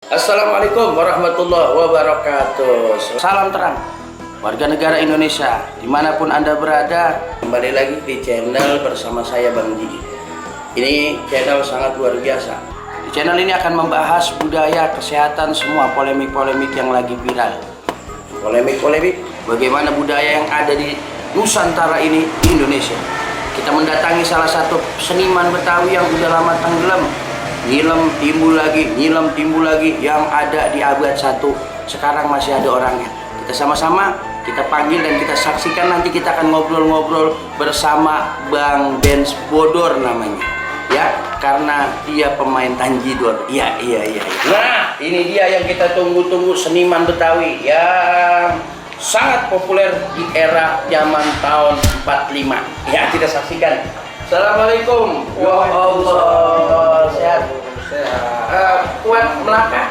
Assalamualaikum warahmatullahi wabarakatuh. Salam terang warga negara Indonesia dimanapun Anda berada. Kembali lagi di channel bersama saya Bang Ji. Ini channel sangat luar biasa. Di channel ini akan membahas budaya, kesehatan, semua polemik-polemik yang lagi viral. Polemik-polemik bagaimana budaya yang ada di Nusantara ini di Indonesia. Kita mendatangi salah satu seniman Betawi yang udah lama tenggelam, nyilam timbul lagi yang ada di abad 1. Sekarang masih ada orangnya. Kita sama-sama kita panggil dan kita saksikan. Nanti kita akan ngobrol-ngobrol bersama Bang Benz Bodor namanya, ya, karena dia pemain tanjidor. Iya. Nah, ini dia yang kita tunggu-tunggu, seniman Betawi yang sangat populer di era zaman tahun 45. Ya, kita saksikan. Assalamualaikum. Ya Allah, sehat. Kuat melangkah?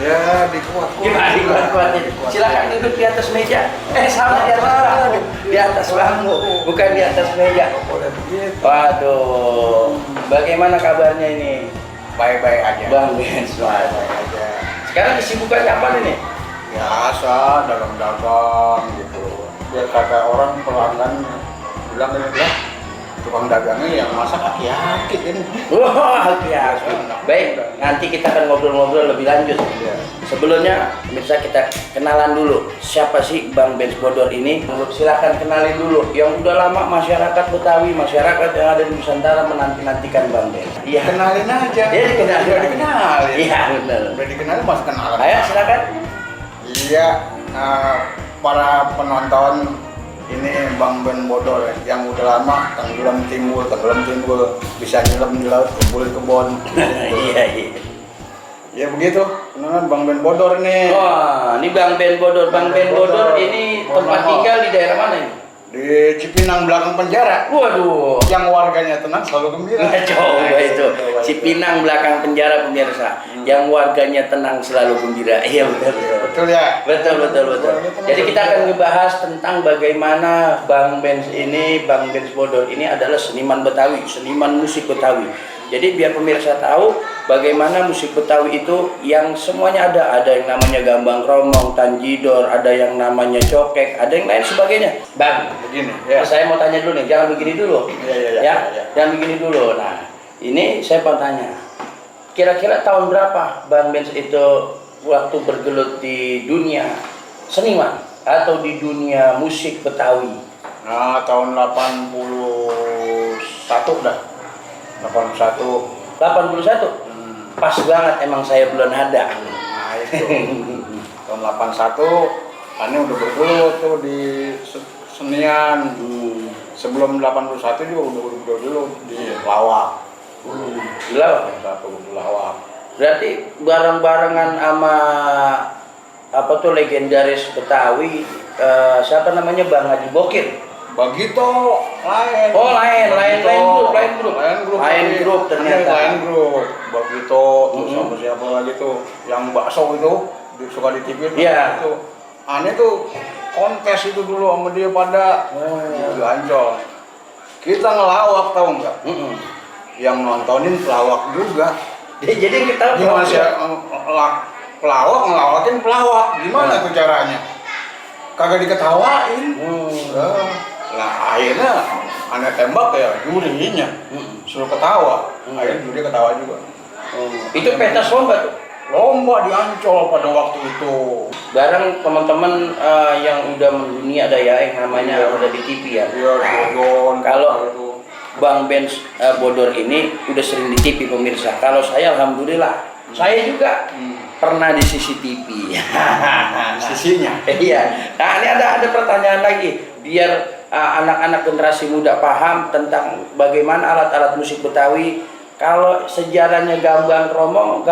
Ya, dikuat. Kuatin. Silakan duduk di atas meja. Sama di atas bangku. Di atas bangku, bukan di atas meja. Waduh, bagaimana kabarnya ini? Baik-baik aja. Bang Benz, Baik-baik aja. sekarang kesibukannya apa nih? Biasa dagang-dagang gitu. Biar kata orang pelanggan bilang tukang dagangnya yang masak aki-aki ini. Wah, hati-hati. Baik, nanti kita akan ngobrol-ngobrol lebih lanjut. Ya. Sebelumnya, pemirsa, kita kenalan dulu. Siapa sih Bang Benz Bodor ini? Silakan kenalin dulu. Yang udah lama masyarakat Betawi, masyarakat yang ada di Nusantara menanti-nantikan Bang Benz. Iya. Kenalin aja. Iya, dikenalin. Udah dikenalin. Iya, benar. Udah dikenalin masih kenalan. Ayo, silakan. Iya, para penonton, ini Bang Ben Bodor yang udah lama tenggelam timbul bisa nyelam di laut, kebun. Iya. Ya begitu, kenalan Bang Ben Bodor nih. Wah, ini Bang Ben Bodor. Bang Ben Bodor ini tempat tinggal di daerah mana ini? Di Cipinang belakang penjara. Waduh. Yang warganya tenang selalu gembira. Coba itu Cipinang belakang penjara, pemirsa. Yang warganya tenang selalu gembira. Iya, betul. Betul ya? Betul. Jadi kita akan ngebahas tentang bagaimana Bang Benz Bodor ini adalah seniman Betawi, seniman musik Betawi. Jadi biar pemirsa tahu bagaimana musik Betawi itu yang semuanya ada yang namanya gambang kromong, tanjidor, ada yang namanya cokek, ada yang lain sebagainya. Bang, Begini, ya. saya mau tanya dulu nih, jangan begini dulu. Ya. Jangan begini dulu. Nah, ini saya mau tanya. Kira-kira tahun berapa Bang Benz itu waktu bergelut di dunia seniman atau di dunia musik Betawi? Nah, tahun 81 dah. 81. 81? Pas banget, emang saya belum ada. Nah, itu. Tahun 81, Ani udah bergelut tuh di senian. Sebelum 81 juga udah bergelut di lawak. Di lawak? Di lawak. Berarti bareng-barengan sama apa tuh legendaris Betawi, siapa namanya, Bang Haji Bokir? Begitu lain. Oh, lain grup ternyata. Lain grup. Begitu terus sama siapa lagi tuh yang bakso itu suka di TV Iya. itu. Aneh tuh kontes itu dulu sama dia pada di Ancol. Kita ngelawak tahu nggak? Yang nontonin pelawak juga. Jadi kita Gimana sih pelawak ngelawakin pelawak? Gimana tuh caranya? Kagak diketawain. Nah akhirnya aneh tembak ya jurinya suruh ketawa. Akhirnya juri ketawa juga. Itu pentas lomba tuh. Lomba di Ancol pada waktu itu. Bareng teman-teman yang udah mendunia, ada ya yang namanya udah di TV ya. Iya, Kalau Bang Benz Bodor ini udah sering di TV, pemirsa. Kalau saya alhamdulillah, saya juga pernah di CCTV. Sisinya. Iya. Nah, ini ada pertanyaan lagi biar anak-anak generasi muda paham tentang bagaimana alat-alat musik Betawi. Kalau sejarahnya gambang kromong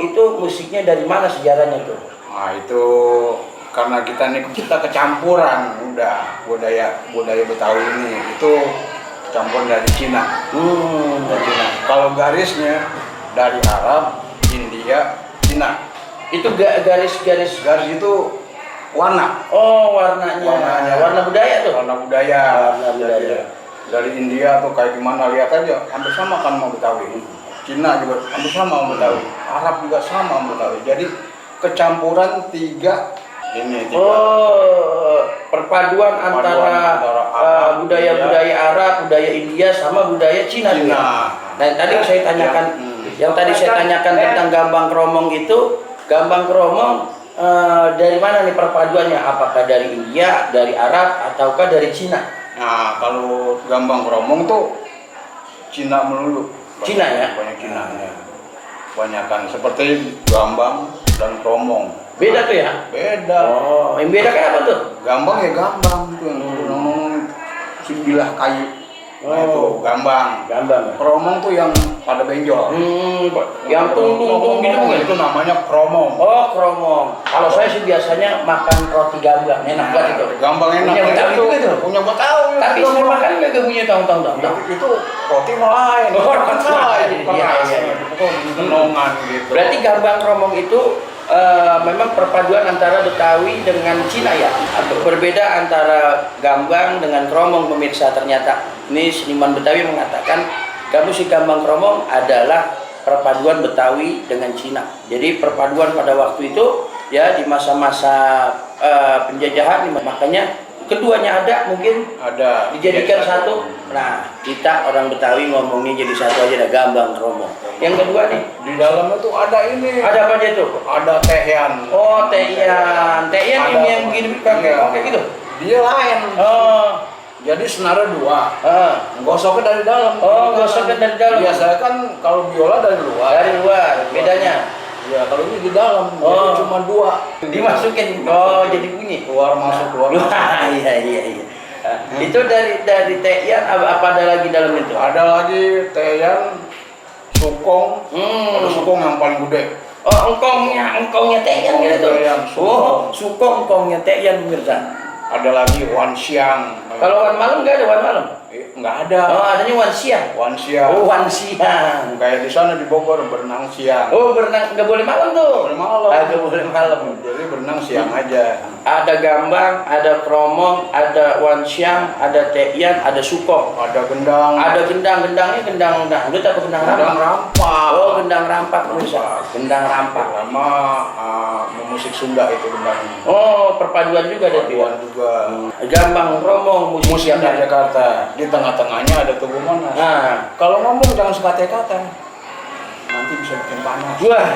itu musiknya dari mana sejarahnya tuh? Nah itu karena kita kecampuran udah budaya Betawi ini itu campur dari Cina. Dari Cina. Kalau garisnya dari Arab, India, Cina. Itu garis itu warna. Oh, warnanya. Warna budaya tuh. Warna budaya. Dari India tuh kayak gimana, lihat aja hampir sama kan sama Betawi. Cina juga hampir sama sama Betawi, Arab juga sama sama Betawi. Jadi kecampuran tiga. Oh, perpaduan antara budaya-budaya Arab, budaya India sama budaya Cina. Cina. Nah, tadi saya tanyakan, yang tadi saya tanyakan tentang gambang kromong itu, gambang kromong dari mana nih perpaduannya? Apakah dari India, dari Arab, ataukah dari Cina? Nah, kalau gambang kromong tuh Cina melulu. Cina ya? Banyak Cina. Banyakan seperti gambang dan kromong. Beda tuh ya? Beda. Oh, yang beda kayak apa tuh? Gambang ya gambang tuh yang ngomong bilah kayu. Nah, itu gambang. Gambang. Kromong tuh yang pada benjol. Yang tung gitu kan? Itu namanya kromong. Oh, kromong. Kalau saya sih biasanya makan roti gambang, enak banget itu. Gambang enak. Punya Betawi juga itu. Punya Betawi. Tapi saya makan nggak punya tahun-tahun. Itu roti lain. Oh, roti lain. Iya. Itu kenongan gitu. Berarti gambang kromong itu memang perpaduan antara Betawi dengan Cina ya. Berbeda antara gambang dengan kromong, pemirsa. Ternyata ini seniman Betawi mengatakan musik gambang kromong adalah perpaduan Betawi dengan Cina. Jadi perpaduan pada waktu itu ya di masa-masa penjajahan, makanya keduanya ada, mungkin ada dijadikan satu. Nah, kita orang Betawi ngomongnya jadi satu aja, ada gambang kromong. Yang kedua nih, di dalamnya tuh ada ini. ada apa aja tuh? Ada tehian. Oh, tehian. Tehian ini yang begini kayak gitu. Dia lain. Oh. Jadi senarnya dua. Gosoknya dari dalam. Oh, gosoknya dari dalam. Biasanya kan kalau biola dari luar. Dari luar. Bedanya? Ya, kalau ini di dalam. Oh. Jadi cuma dua. Dimasukin. Oh, jadi bunyi. Keluar masuk keluar. Iya. Itu dari tehian apa ada lagi dalam itu? Ada lagi tehian, sukong. Ada sukong yang paling gede. Oh, engkongnya tehian gitu. Oh, sukong engkongnya tehian, pemirsa. Ada lagi wan siang. Kalau wan malam nggak ada wan malam? Nggak ada. Oh, adanya wan siang. Wan siang. Oh, wan siang. Kayak di sana di Bogor berenang siang. Oh, berenang nggak boleh malam tuh. Boleh malam. Nggak boleh malam. Jadi berenang siang aja. Ada gambang, ada kromong, ada wan siang, ada tehian, ada sukong. Ada gendang. Ada gendangnya gendang dangdut apa gendang rampak? Gendang rampak. Oh, gendang rampak bisa. Gendang rampak. Sama musik Sunda itu gendang. Oh, perpaduan juga ada tuh. Perpaduan juga. Gambang, kromong, musik Jakarta. Di tengah-tengahnya ada Tugu Monas. Nah, kalau ngomong jangan sekate-kate. Nanti bisa bikin panas. wah.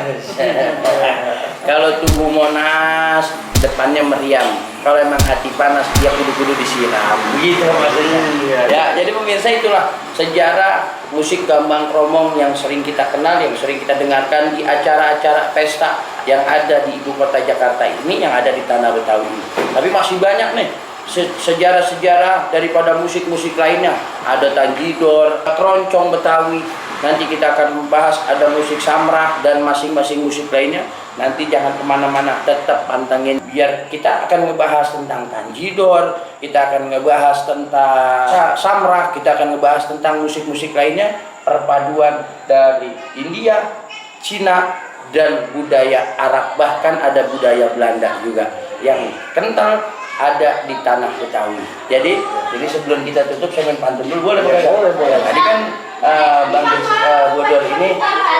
Kalau Tugu Monas depannya meriam. Kalau emang hati panas dia kudu-kudu disiram. Begitu maksudnya. Ya, jadi pemirsa itulah sejarah musik gambang kromong yang sering kita kenal, yang sering kita dengarkan di acara-acara pesta yang ada di ibu kota Jakarta ini, yang ada di tanah Betawi. Tapi masih banyak nih sejarah-sejarah daripada musik-musik lainnya. Ada tanjidor, keroncong Betawi. Nanti kita akan membahas, ada musik samrak dan masing-masing musik lainnya. Nanti jangan kemana-mana, tetap pantengin. Biar kita akan ngebahas tentang tanjidor, kita akan ngebahas tentang samrak, kita akan ngebahas tentang musik-musik lainnya. Perpaduan dari India, Cina, dan budaya Arab. Bahkan ada budaya Belanda juga yang kental ada di tanah Betawi. Jadi sebelum kita tutup saya main pantun dulu, boleh? Boleh. Tadi kan Bang Bodor ini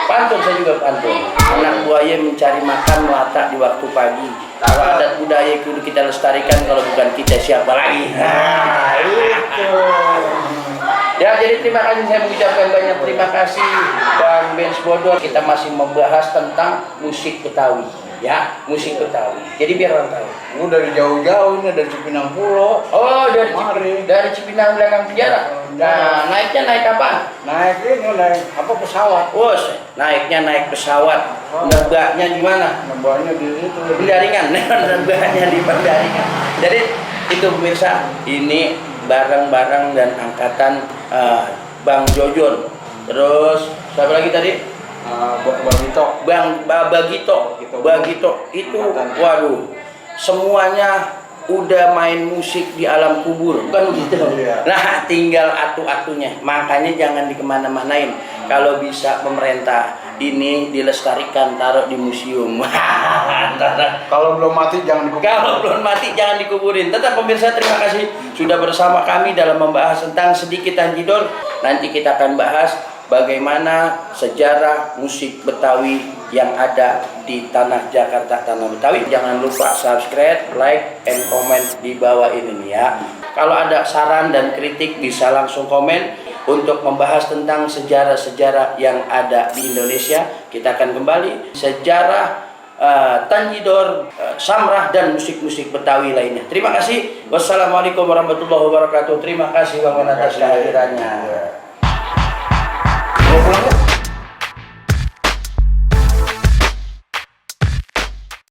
pantun, saya juga pantun. Anak buaya mencari makan melata di waktu pagi. Kalau adat budaya kudu kita lestarikan, kalau bukan kita siapa lagi? Nah, itu. Ya, jadi terima kasih, saya mengucapkan banyak terima kasih Bang Benz Bodor. Kita masih membahas tentang musik Betawi. Ya, musik Betawi. Jadi biar orang tahu. Lu dari jauh-jauh ini, dari Cipinang Pulau. Oh, dari Cipinang belakang penjara. Nah, naiknya naik apa? Naik apa pesawat? Bos, naiknya naik pesawat. Nebaknya di mana? Nebaknya di situ. Pendaringan. Nebaknya di pendaringan. Jadi itu pemirsa, ini barang-barang dan angkatan Bang Jojon. Terus siapa lagi tadi? Bagito itu, waduh, semuanya udah main musik di alam kubur, bukan gitu? Iya. Nah, tinggal atu-atunya. Makanya jangan dikemana-manain. Kalau bisa pemerintah ini dilestarikan, taruh di museum. Kalau belum mati jangan dikuburin. Kalau belum mati jangan dikuburin. Tetap pemirsa, terima kasih sudah bersama kami dalam membahas tentang sedikit tanjidor. Nanti kita akan bahas bagaimana sejarah musik Betawi yang ada di tanah Jakarta, tanah Betawi. Jangan lupa subscribe, like, and comment di bawah ini nih ya. Kalau ada saran dan kritik bisa langsung komen untuk membahas tentang sejarah-sejarah yang ada di Indonesia. Kita akan kembali sejarah Tanjidor, Samrah, dan musik-musik Betawi lainnya. Terima kasih. Wassalamualaikum warahmatullahi wabarakatuh. Terima kasih Bang atas kehadirannya. Mau pulang ya?